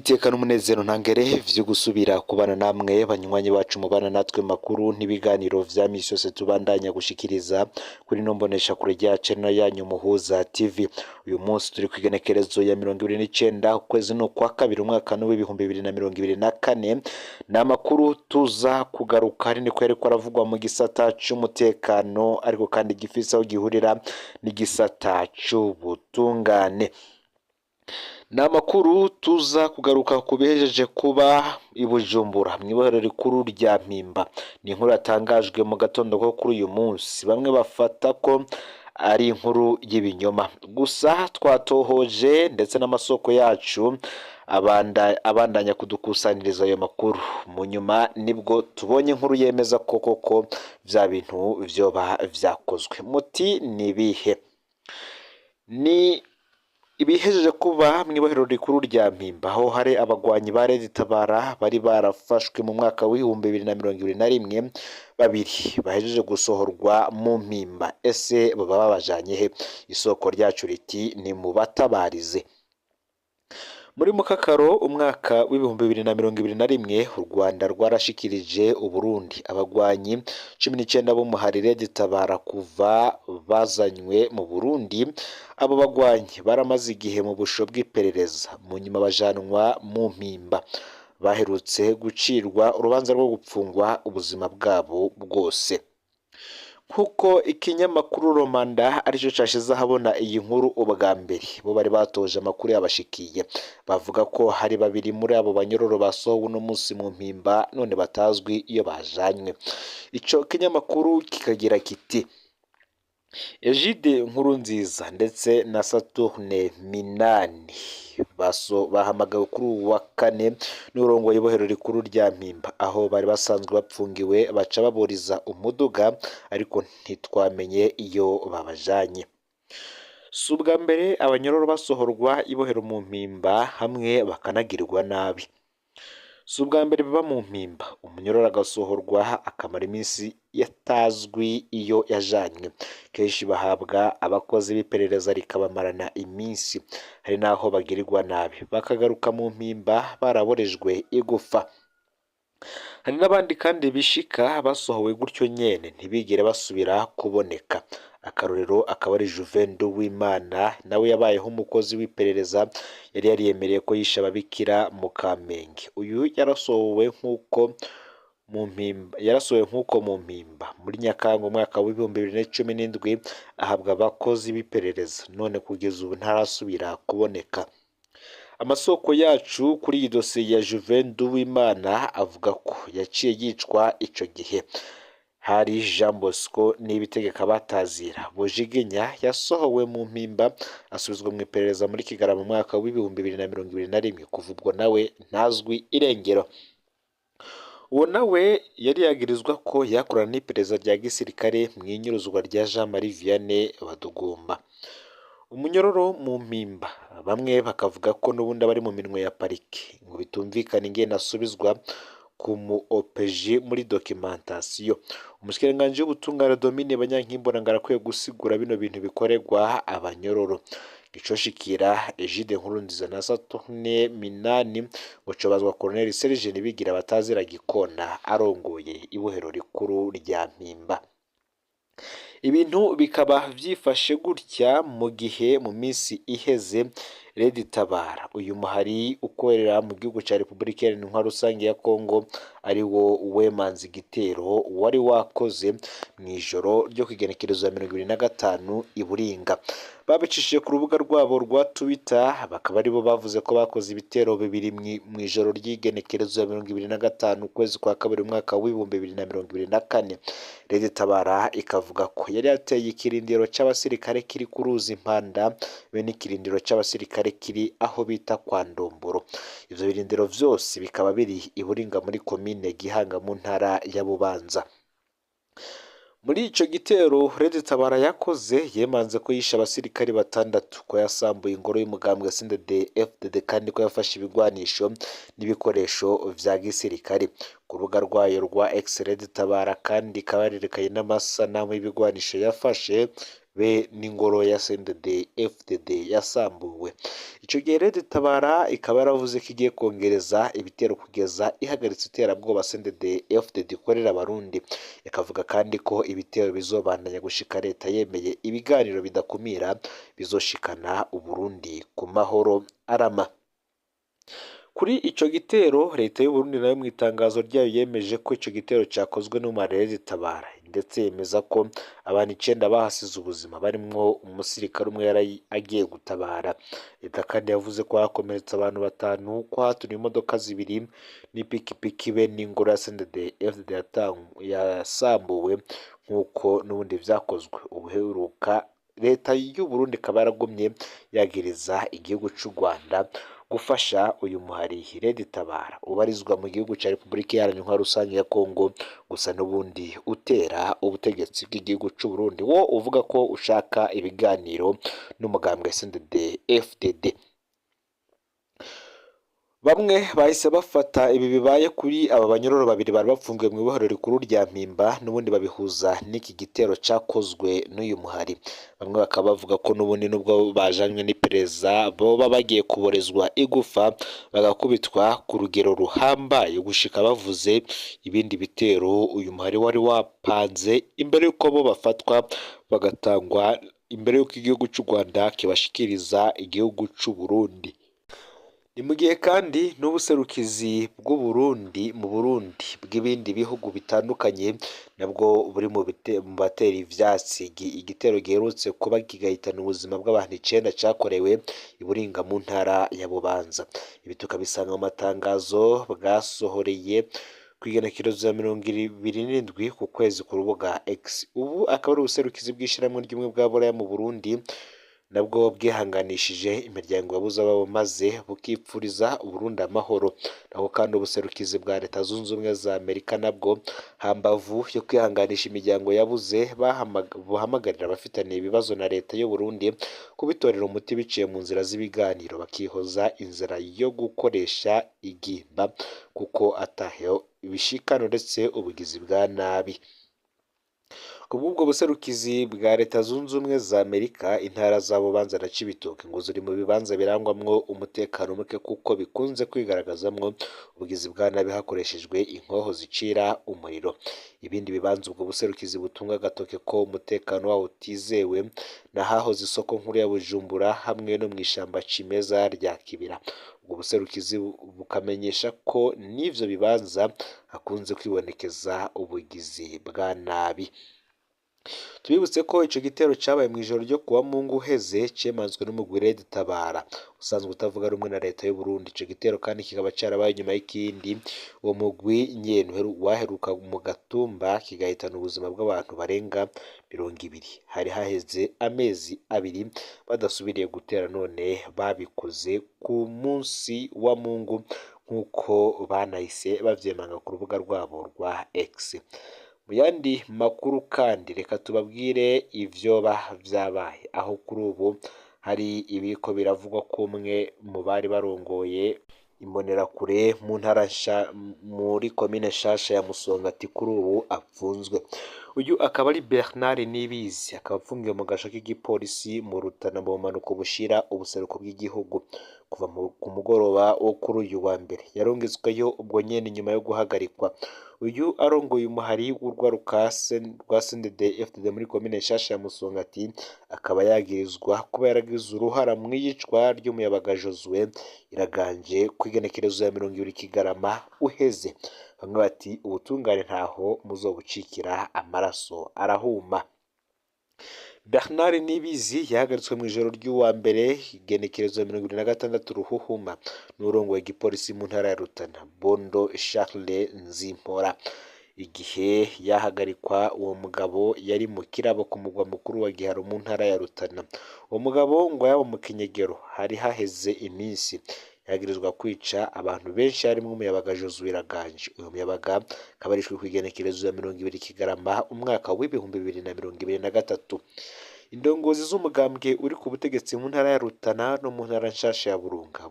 Niteka n'umunezero ntangere vyo gusubira kubana namwe banywanyi bacu mubana natwe makuru n'ibiganiro vya misi yose tubandanya gushikiriza kuri ino mbonesha kure rya channel yanyu Muhuza TV. Uyu munsi turi kw'igenekerezo ya 29 ukwezi ni ukwa kabiri umwaka w'ibihumbi 2024. Ni amakuru tuza kugaruka ari niko yariko aravugwa mu gisata c'umutekano, ariko kandi gifise aho gihurira n'igisata c'ubutungane. Ni amakuru tuza kugaruka ku bihejeje kuba i Bujumbura mw'ibohero rikuru rya Mpimba. Ni inkuru yatangajwe mu gatondo ko kuri uyu munsi, bamwe bafata ko ari inkuru y'ibinyoma, gusa twatohoje ndetse n'amasoko yacu abandanya kudukusaniriza ayo makuru. Mu nyuma nibwo tubonye inkuru yemeza ko koko vya bintu vyoba vyakozwe. Muti ni ibihe? Ni ibihejeje kuba mw'ibohero rikuru rya Mpimba, aho hari abagwanyi ba Red Tabara bari barafashwe mu mwaka wa 2021, babiri bahejeje gusohorwa mu Mpimba. Ese baba babajanye he? Isoko ryacu riti ni mu batabarize. Muri mukakaro umwaka wa 2021, u Rwanda rwarashikirije Uburundi abagwanyi 19 b'umuhari Red Tabara. Kuva bazanywe mu Burundi, abo bagwanyi baramaze igihe mu busho bw'iperereza, mu nyuma bajanwa mu Mpimba. Baherutse gucirwa urubanza rwo gupfungwa ubuzima bwabo bwose, nk'uko ikinyamakuru Romanda aricyo cashize ahabona iyi nkuru ubwa mbere. Bo bari batoje amakuru yabashikiye, bavuga ko hari babiri muri abo banyororo basohowe uno munsi mu Mpimba none batazwi iyo bajanywe. Ico kinyamakuru kikagira kiti: Egide Nkurunziza ndetse na Saturne Minani baso bahamagawe kuri uwu wa kane n'urongoye ibohero rikuru rya Mpimba, aho bari basanzwe bapfungiwe, baca baburiza umuduga, ariko ntitwamenye iyo babajanye. Si ubwa mbere abanyororo basohorwa ibohero mu Mpimba hamwe bakanagirwa nabi. Si ubwa mbere biba mu Mpimba, umunyororo agasohorwa akamara iminsi yatazwi iyo yajanywe. Kenshi bahabwa abakozi b'iperereza rikabamarana iminsi, hari n'aho bagirirwa nabi bakagaruka mu Mpimba baraborejwe igufa. Hari n'abandi kandi bishika basohowe gutyo nyene ntibigere basubira kuboneka. Akarorero akaba ari Juvenal Uwimana, nawe yabayeho umukozi w'iperereza yari yariyemereye ko yishe ababikira mu Kamenge. Uyu yarasohowe nk'uko mu Mpimba, yarasohowe nk'uko mu Mpimba muri Nyakanga umwaka wa 2017, ahabwa abakozi b'iperereza, none kugeza ubu ntarasubira kuboneka. Amasoko yacu kuri iyi dosiye ya Juvenal Uwimana avuga ko yaciye yicwa ico gihe. Hari Jean Bosco Niyibitegeka batazira Bujiginya, yasohowe mu Mpimba asubizwa mu iperereza muri Kigarama mu mwaka wa 2021. Kuva ubwo nawe ntazwi irengero. Uwo nawe yari yagirizwa ko yakorana n'iperereza rya gisirikare mu inyuruzwa rya Jean Marie Vianney Badugumba, umunyororo mu Mpimba. Bamwe bakavuga ko n'ubundi aba ari mu minwe ya parike, ngo bitumvikana ingene asubizwa ku mu OPJ muri documentation. Umushikiranganji w'ubutungane Domine Banyankimbona ngo arakwiye gusigura bino bintu bikorerwa abanyororo. Icoshikira Egide Nkurunziza na Saturne Minani ngo cobazwa Colonel Serge Nibigira batazira Gikona arongoye ibohero rikuru rya Mpimba. Ibintu bikaba vyifashe gutya mu gihe mu minsi iheze Red Tabara, uyu muhari ukorera mu gihugu ca Repubulika Iharanira Intwaro Rusange ya Kongo, ari wo wemanze igitero wari wakoze mw'ijoro ryo kw'igenekerezo ya 25 i Buringa. Babicishije ku rubuga rwabo rwa Twitter, bakaba aribo bavuze ko bakoze ibitero bibiri mw'ijoro ry'igenekerezo ya 25 ukwezi kwa kabiri umwaka wa 2024. Red Tabara ikavuga ko yari yateye ikirindiro c'abasirikare kiri ku ruzi Mpanda be n'ikirindiro c'abasirikare kiri aho bita kwa Ndomboro. Ivyo birindiro vyose bikaba biri i Buringa muri komine Gihanga mu ntara ya Bubanza. Muri ico gitero Red Tabara yakoze, yemanze ko yishe abasirikari batandatu, ko yasambuye ingoro y'umugambwe CNDD FDD, kandi ko yafashe ibigwanisho n'ibikoresho vya gisirikare. Ku rubuga rwayo rwa X, Red Tabara kandi ikaba yarerekanye n'amasanamu y'ibigwanisho yafashe. be n'ingoro ya CNDD FDD yasambuwe. Ico gihe Red Tabara ikaba yaravuze ko igiye kongereza ibitero kugeza ihagaritse iterabwoba CNDD FDD ikorera abarundi, ikavuga kandi ko ibitero bizobandanya gushika leta yemeye ibiganiro bidakumira bizoshikana Uburundi ku mahoro arama. Kuri ico gitero leta y'u Burundi nayo mu itangazo ryayo yemeje ko ico gitero cakozwe n'umwari Red Tabara, ndetse yemeza ko abantu 9 bahasize ubuzima barimwo umusirikare umwe yari agiye gutabara. Leta kandi yavuze ko hakomeretse abantu 5, ko haturiwe imodoka 2 n'ipikipiki be n'ingoro ya CNDD FDD yasambuwe nk'uko n'ubundi vyakozwe. Ubuheruka leta y'u Burundi ikaba yaragumye yagiriza igihugu c'u Rwanda gufasha uyu muhari Red Tabara ubarizwa mu gihugu ca Repubulika Iharanira Intwaro Rusange ya Kongo, gusa n'ubundi utera ubutegetsi bw'igihugu c'u Burundi wo uvuga ko ushaka ibiganiro n'umugambwe CNDD FDD. Bamwe bahise bafata ibi bibaye kuri aba banyororo babiri bari bafungiwe mu ibohero rikuru rya Mpimba, n'ubundi babihuza n'iki gitero cakozwe n'uyu muhari. Bamwe bakaba bavuga ko n'ubundi nubwo bajanywe n'iperereza boba bagiye kuborezwa igufa bagakubitwa ku rugero ruhambaye gushika bavuze ibindi bitero uyu muhari wari wapanze imbere y'uko bo bafatwa bagatangwa imbere y'uko igihugu c'u Rwanda kibashikiriza igihugu c'u Burundi. Ni mu gihe kandi n'ubuserukizi bw'u Burundi mu Burundi bw'ibindi bihugu bitandukanye nabwo buri mu batera ivyatsi igitero giherutse kuba kigahitana ubuzima bw'abantu 9 cakorewe i Buringa mu ntara ya Bubanza. Ibi tukabisanga mu matangazo bwasohoreye kw'igenekerezo ya 27 ku kwezi ku rubuga X. Ubu akaba ari ubuserukizi bw'ishirahamwe ry'ubumwe bwa Buraya mu Burundi nabwo bwihanganishije imiryango yabuze ababo maze bukipfuriza Uburundi amahoro. Naho kandi ubuserukizi bwa Leta Zunze Ubumwe za Amerika nabwo hambavu yo kwihanganisha imiryango yabuze buhamagarira abafitaniye ibibazo na leta y'u Burundi kubitorera umuti biciye mu nzira z'ibiganiro, bakihoza inzira yo gukoresha igimba kuko ataho ibishikano ndetse ubugizi bwa nabi. Kubw'ubwo buserukizi bwa Leta Zunze Ubumwe za Amerika, intara za Bubanza na Cibitoke ngo ziri mu bibanza birangwamwo umutekano muke kuko bikunze kwigaragazamwo ubugizi bwa nabi hakoreshejwe inkoho zicira umuriro. Ibindi bibanza ubwo buserukizi butunga agatoke ko umutekano wawo utizewe n'ahahoze isoko nkuru ya Bujumbura hamwe no mw'ishamba cimeza rya Kibira. Ubwo buserukizi bukamenyesha ko n'ivyo bibanza hakunze kwibonekeza ubugizi bwa nabi. Tubibutse ko ico gitero cabaye mw'ijoro ryo kuwa Mungu uheze cemanzwe n'umugwi Red Tabara usanzwe utavuga rumwe na leta y'u Burundi. Ico gitero kandi kikaba carabaye nyuma y'ikindi uwo mugwi nyene waheruka mu Gatumba kigahitana ubuzima bw'abantu barenga 20. Hari haheze amezi 2 badasubiriye gutera, none babikoze ku munsi wa Mungu nk'uko banahise bavyemanga ku rubuga rwabo rwa X. Mu yandi makuru kandi reka tubabwire ivyoba vyabaye aho kuri ubu hari ibiriko biravugwa ko umwe mu bari barongoye imbonerakure mu ntara muri komine nshasha ya Musongati kuri ubu apfunzwe. Uyu akaba ari Bernard Nibizi, akaba apfungiwe mu gasho k'igipolisi mu Rutana mu bumanuko bushira ubuseruko bw'igihugu kuva ku mugoroba wo kuri uyu wa mbere. Yarungitsweyo ubwo nyene nyuma yo guhagarikwa. Uyu arongoye umuhari w'urwaruka rwa CNDD FDD muri komine nshasha ya Musongati, akaba yagirizwa kuba yaragize uruhara mw'iyicwa ry'umuyabaga Josue Iraganje kw'igenekerezo ya 20 Kigarama uheze. Bamwe bati ubutungane ntaho muzobucikira, amaraso arahuma. Bernard Nibizi yahagaritswe mu ijoro ry'uwa mbere igenekerezo ya 26 Ruhuhuma n'urongoye igipolisi mu ntara ya Rutana Bondo Charles Nzimpora. Igihe yahagarikwa uwo mugabo yari mu kirabo ku mugwa mukuru wa Giharo mu ntara ya Rutana. Uwo mugabo ngo yaba mu kinyegero hari haheze iminsi yagirizwa kwica abantu benshi harimwo umuyabaga Josue Iraganje. Uyu muyabaga akaba yarishwe kw'igenekerezo ya 20 Kigarama umwaka w'2023. Indongozi z'umugambwe uri ku butegetsi mu ntara ya Rutana no mu ntara nshasha ya Burunga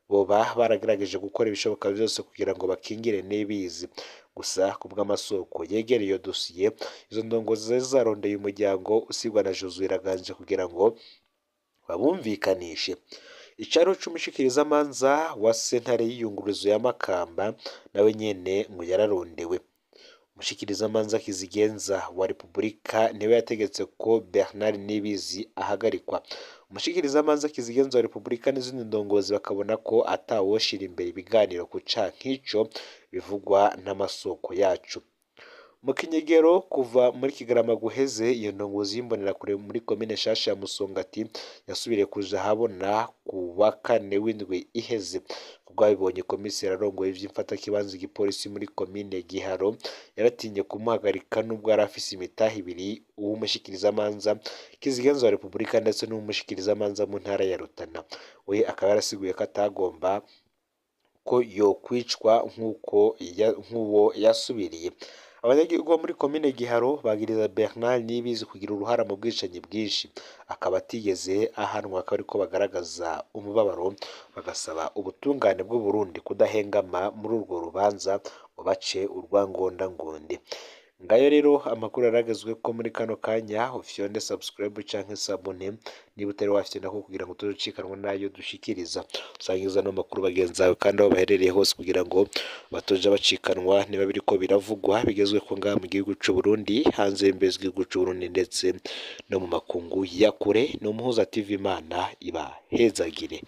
boba baragerageje gukora ibishoboka byose kugira ngo bakingire Nibizi. Gusa kubw'amasoko yegereye iyo dosiye, izo ndongozi zari zarondeye umuryango usigwa na Josué Iraganje kugira ngo babumvikanishe. Icaro c'umushikirizamanza wa sentare y'iyunguruzo ya Makamba nawe nyene ngo yararondewe. Umushikirizamanza Kizigenza wa Repubulika niwe yategetse ko Bernard Nibizi ahagarikwa. Umushikirizamanza Kizigenza wa Repubulika n'izindi ndongozi bakabona ko atawoshira imbere ibiganiro ku caha nk'ico bivugwa n'amasoko yacu. Mu kinyegero kuva muri Kigarama guheze, iyo ndongozi y'imbonerakure muri komine nshasha ya Musongati yasubiriye kuja ahabona ku wa kane w'indwi iheze. Kubw'abibonye, komiseri arongoye ivy'imfatakibanza igipolisi muri komine Giharo yaratinye kumuhagarika nubwo yari afise imitahe ibiri, uw'umushikirizamanza Kizigenza wa Repubulika ndetse n'uw'umushikirizamanza mu ntara ya Rutana. We akaba yarasiguye ko atagomba ko yokwicwa nk'uko nk'uwo yasubiriye. Abanyagihugu bo muri komine Giharo bagiriza Bernard Nibizi kugira uruhara mu bwicanyi bwinshi, akaba atigeze ahanwa, akaba ariko bagaragaza umubabaro bagasaba ubutungane bw'u Burundi kudahengama muri urwo rubanza ngo bace urwangondangonde. Ngayo rero amakuru yaragezwe ko muri kano kanya. Ufyonde subscribe canke s'abonner niba utari wafyonda ko kugira ngo tuzucikanwa n'ayo dushikiriza. Usangiza no makuru bagenzi bawe kandi aho baherereye hose kugira ngo batoja bacikanwa niba biriko biravugwa bigezwe ko ngaha mu gihugu c'u Burundi, hanze y'imbibe z'igihugu c'u Burundi ndetse no mu makungu ya kure. Ni Umuhuza TV, Imana ibahezagire.